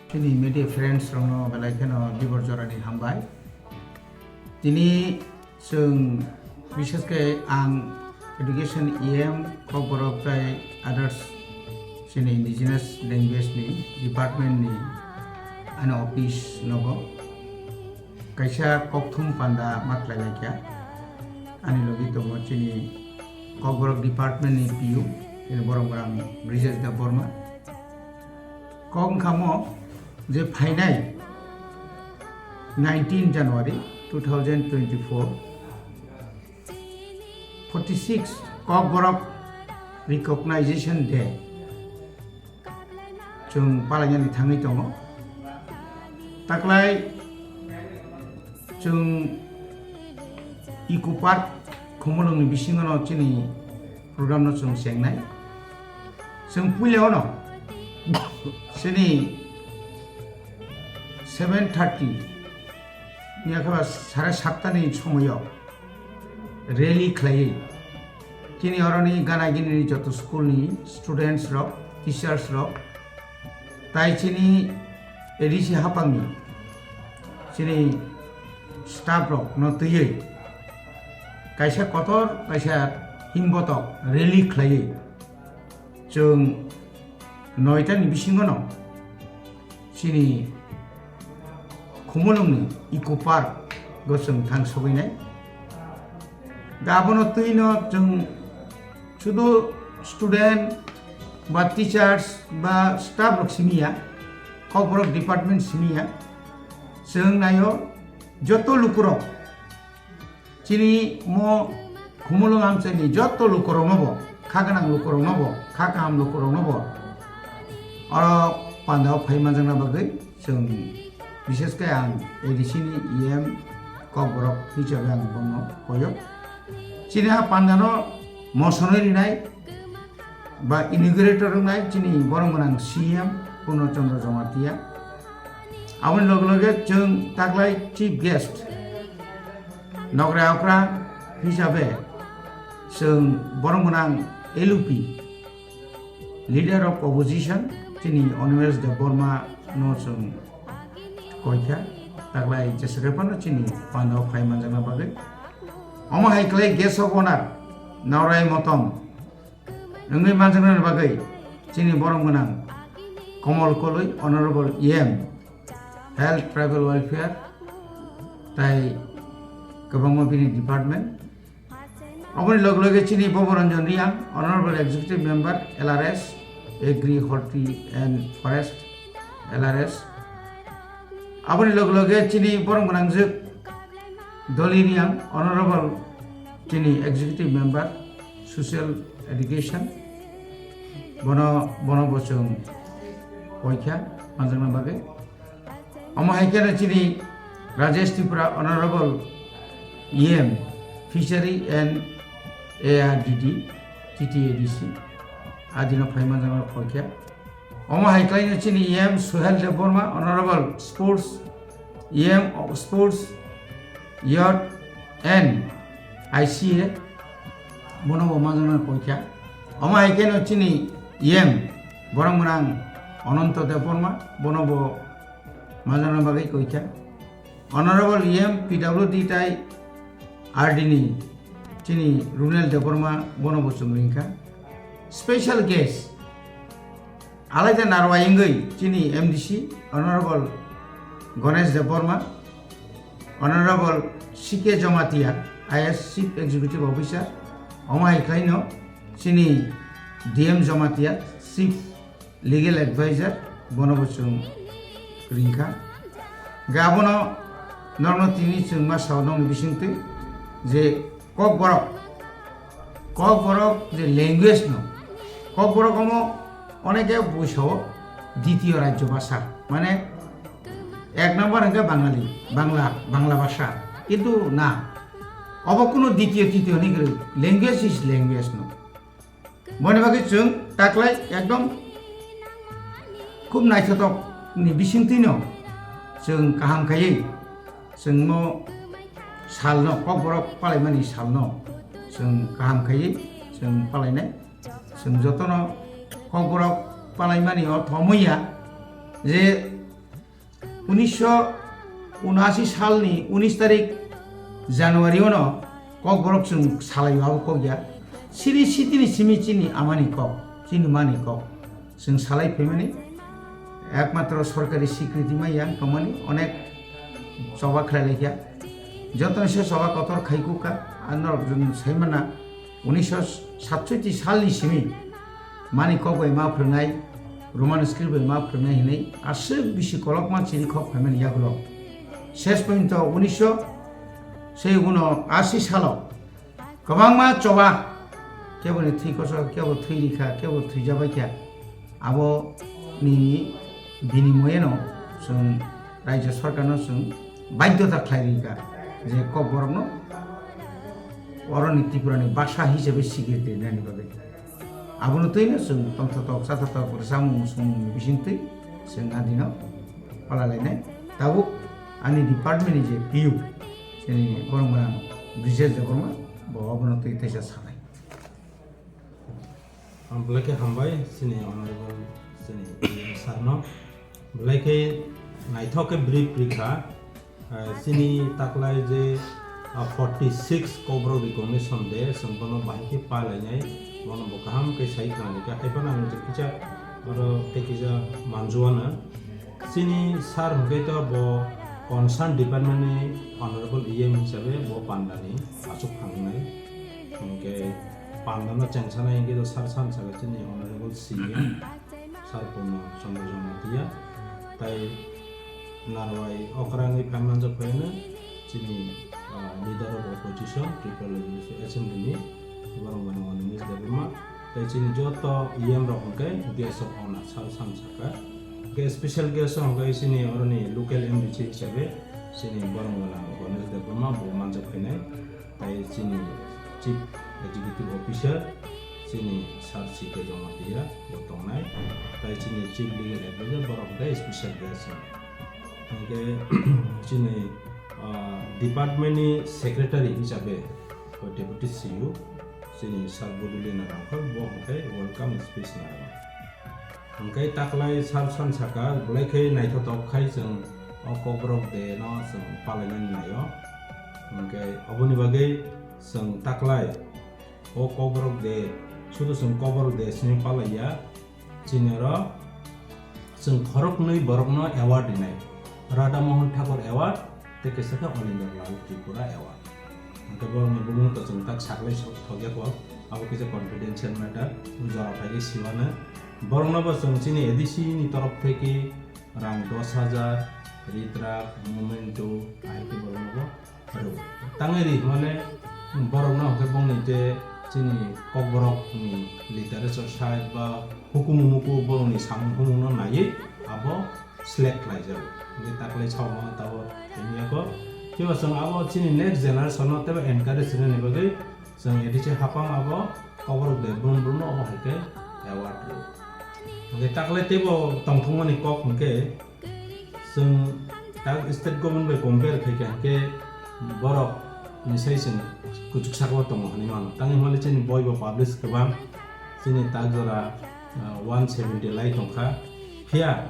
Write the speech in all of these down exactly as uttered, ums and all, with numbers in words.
Chini media friends rokno belai kheno dibor jorani hambai. Tini chwng, bishesh khe ang education E M Kokborok tei others chini indigenous language ni department ni ani office nogo kaisa kokthum panda ma khlai lai kha. Ani logi tongo chini Kokborok department ni P U, chini borok rang Brijesh Debbarma. Kok wngkha mo je phainai nineteen January two thousand twenty-four, forty-six Kokborok Recognition Day chwng palainani thangwi tongo. Taklai chwng Eco Park Khumulwngni bisingono chini program no chwng chengnai. Chwng puila ono chini seven thirty ni akha sare satta ni somoyo rally khlaiwi chini oroni gana gini ni joto school ni students rok, teachers rok, tai chini A D C hapangni chini staff rok no twiwi kaisa kotor kaisa himbotok rally khlaiwi chwng noita ni bisingono chini Khumulwngni Eco Park o chwng thang sogwinai. Da abono twino chwng sudu student ba teachers ba staff rok simi ya, Kokborok department simi ya, chwng naio joto lukurok chini mo Khumulwng amchaini joto lukurokno bo, kha gwnang lukurokno bo, kha kaham lukurokno bo oro pandao phai manjakna bagwi chwng, bishesh khe ang A D C ni E M Kokborok hisabe ang bono koyo. Chini ha pandano mosonwi rinai ba inaugurator wngnai chini borom gwnang C M Purno Chandra Jamatia. Aboni loge loge chwng taklai chief guest nokra okra hisabe chwng borom gwnang L U P, leader of opposition, chini Animesh Debbarma no chwng koikha, taklai jeswk phano chini pandao phai manjakna bagwi. Omo hai khlai guest of honor Naurai Motom wngwi manjaknani bagwi chini borom gwnang Komol Koloi, Honorable E M, Health Tribal Welfare, tai kwbangma bini department. Aboni log loge chini Boboranjan Reang, Honorable Executive Member, L R S, Agri, Horti and Forest, L R S. Aboni log loge chini borom gwnangjwk Doli Reang, Honorable chini Executive Member, Social Education, bono, bono bo chwng koikha manjakna bagwi. Omo hai kheno chini Rajesh Tripura, Honorable E M, Fishery and A R D D, T T A D C, adino phai manjakna koikha. Omo hai khlaino chini E M Suhel Debbarma, Honorable Sports, E M of Sports, Youth and I C A, bono bo manjakna koikha. Omo hai kheno chini E M borom gwnang Ananto Debbarma, bono bo manjakna bagwi koikha. Honorable E M P W D tai R D ni chini Runel Debbarma, bono bo chwng ringkha. Special guest, alaida narwai wngwi chini M D C, Honorable Ganesh Debbarma, Honorable C K Jamatia, I A S Chief Executive Officer, omo hai khlaino chini D M Jamatia, Chief Legal Advisor, bono bo chwng ringkha. Hwnkhe abono norokno tini chwng ma sao nokni bisingtwi je Kokborok, Kokborok je language no, Kokborok omo oneke buisao ditiyo rajyo bhasha, mane ek number hwnkhe Bangali, Bangla, Bangla bhasha, kintu na, obo kuno ditiyo titiyo ni kwrwi, language is language no. Boni bagwi chwng taklai ekdom khub naithotokni bisingtwino chwng kaham khaiwi chwngno salno, Kokborok palaimani salno chwng kaham khaiwi chwng palainai. Chwng jotono Kokborok palaimani o thomwi ya je Unisho unashi salni unis tarik January ono Kokborok chwng salai abo kok ya. Siri sitini simi chini amani kok, chini mani kok. Chwng salai phaimani ekmatro sorkari sikriti maya tongmani onek choba khlai laikha. Jotoni se choba kotor khai kukha, ano chwng saimana unisho satsoiti salni simi mani kok bai ma phwrwngnai, Roman script bai ma phwrwngnai hinwi aswk bisi kolokma chiri khok phaimani yagulo. Ses pointo unisho sei uno asi salo kwbangma choba, keboni thwi koso, kebo thwi rikha, kebo thwijabaikha. Aboni binimoyeno chwng Raijyo Sorkarno chwng baidhyota khlai rikha je Kokborokno oroni Tripurani basa hisabe sikir rinani bagwi. Abono twino chwng tongthotok, chathotok, rwchapmung, swngmungni bisingtwi chwng adino pala lainai. Tabuk ani department ni je P U, chini borok mwnang Brijesh Debbarma, bo abono twi teisa sanai. Ang belai khe hambai chini honorable chini sir no. Belai khe naithok khe brief rikha. Ah, chini taklai je, ah, forty six Kokborok recognition day, chwng bono bahai khe palainai, bono bo kaham khe sai khna rikha. Haiphano ang je kisa oro tei kisa manjuana. Chini sir hwnkhe to bo concern department ni honorable E M hisabe bo pandani achuk phangnai. Hwnkhe pandano chengsanai hwnkhe to sir san saka chini honorable C M. Sarpono Chandra Jamatia, tai narwai okrangwi phaimanja phaino chini, ah, leader of opposition, Tripura Legislative Assembly ni borok mano mano Miss Debbarma, tai chini joto E M rok hwnkhe guest of honor sal sam saka. Hwnkhe special guest hwnkhe chini oroni local M D C hisabe chini borok mano Ganesh Debbarma bo manja phainai. Tai chini Chief Executive Officer, chini Sir C K Jamatia bo tongnai. Tai chini Chief Legal Advisor, borok hwnkhe special guest. Hwnkhe chini, ah, department ni secretary hisabe, o deputy C E O, chini Sir Bodolina Rangkhol, bo hwnkhe welcome speech narwknai. Hwnkhe taklai sal san saka, belai khe naithotok khai chwng o Kokborok Day no chwng palainani naio. Hwnkhe oboni bagwi chwng taklai o Kokborok Day, sudu chwng Kokborok Day simi palaiya, chini oro chwng khoroknwi borokno award rinai, Radha Mohan Thakur Award tei kaisa khe Anindra Lal Tripura Award. Hwnkhe borokni bumung to chwng tak saklai sok thokya kok, abo kisa confidential matter, jora phai khe siwano. Borokno bo chwng chini A D C ni torof theke rang dos hajar, ritrak, memento, ahai khe borokno bo rw. Tangwi ri hwnmale borokno hwnkhe bongni je chini Kokborok ni literature side ba hukumu muku borokni samung humung no naiwi abo select khlaijago. Hwnkhe taklai sao mano tabok tini yako. Phiba chwng abo chini next generation no teibo encourage rwnani bagwi chwng A D C hapang abo Kokborok de brum brum no obo hai khe award rw. Hwnkhe taklai teibo tongthokmani kok hwnkhe chwng tak state government bai compare khai kha hwnkhe borok ni sai chwng kuchuk saka o tongo hinwi mano. Tangwi hwnmale chini boi bo publish kwbang, chini tak jora, ah, one seventy lai tongkha. Phiya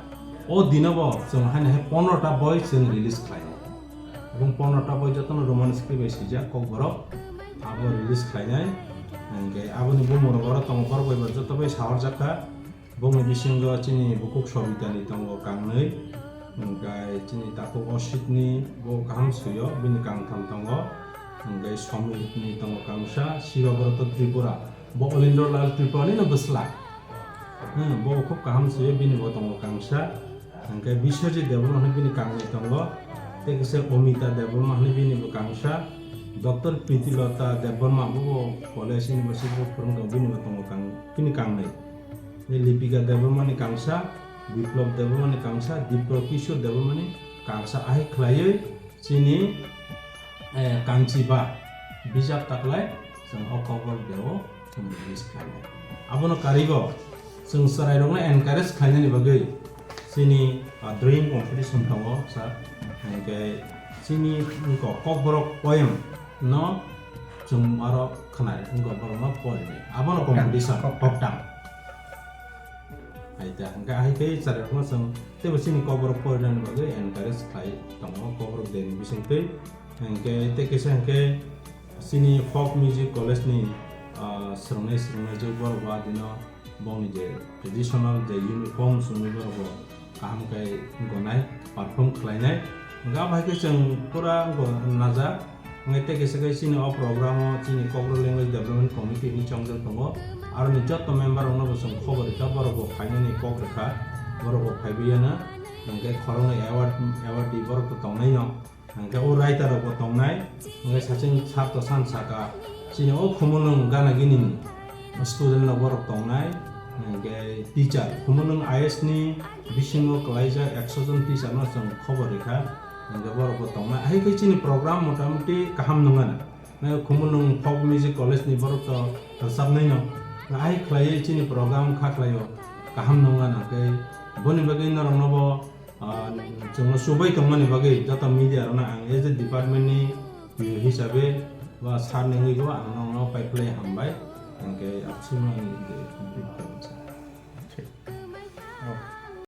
o dino bo chwng haino hai pondro ta boi chwng release khlainai. Ebong pondro ta boi jotono Roman script bai swijak Kokborok, abo release khlainai. Hwnkhe aboni bumung rok oro tongo, borok bai bo joto bai sahorjak kha. Bongni bisingo chini bukhuk Sobitani tongo kangnwi, hwnkhe chini takhuk Ositni bo kaham swio, bini kangtham tongo, hwnkhe Somirni tongo kangsa, Shibabrata Tripura, bo Olindra Lal Tripurani no bwsla. Hmm, bo khub kaham swio, bini bo tongo kangsa, hwnkhe Biswajit Debbarma hwnwi bini kangnwi tongo, tei kisa Omita Debbarma hwnwi bini bo kangsa, Doctor Pritilota Debbarma bo, bo College University bo phwrwng tongo, bini bo tongo kang-, bini kangnwi. Lipika Debbarmani kangsa, Biplab Debbarmani kangsa, Dipra Kishore Debbarmani kangsa, ahai khlaiwi chini, eh, kangchiba bijap taklai chwng o Kokborok Day o chwng release khlainai. Abono karigo chwng chwrairokno encourage khlainani bagwi chini, ah, drawing competition tongo, sir. Hwnkhe chini wngkha Kokborok poem no chwng aro khwnai, wngkha borokno porinai. Abono competition, koktang. Koktang. Hai ta, hwnkhe ahai khe chwrairokno chwng teibo chini Kokborok porinani bagwi encourage khlai tongo, Kokborok Day ni bisingtwi. Hwnkhe tei kisa hwnkhe chini Folk Music College ni, ah, swrwngnai swrwngnaijwk borok bo adino bongni je traditional je uniform chumui borok bo kaham khe gonai, perform khlainai. Hwnkhe abo hai khe chwng pura wngkha najak. Hwnkhe tei kisa khe chini o program o chini Kokborok Language Development Committee hinwi chongjak tongo. Aroni joto member rokno bo chwng khobor rikha, borok bo phainani kok rikha, borok bo phaibai yano. Hwnkhe khoroknwi award, award di borok bo tongnai no. Hwnkhe o writer rok bo tongnai. Hwnkhe sachwng sar to san saka chini o Khumulwng gana gini ni student rok borok tongnai. Hwnkhe teacher Khumulwng I S ni bisingo kwlaijak ekso jon teacher no chwng khobor rikha. Hwnkhe borok bo tongnai. Ahai khe chini program motamuti kaham nungana. Khumulwng Folk Music College ni borok to rwchapnai no. Ahai khlaiwi chini program kha khlaio, kaham nungana. Hwnkhe boni bagwi norok no bo, ah, chwngno chubai tongmani bagwi joto media rokno ang as a department ni P O hisabe ba sir ni wngwi bo ang nokno paiphlai hambai. Hwnkhe absini ang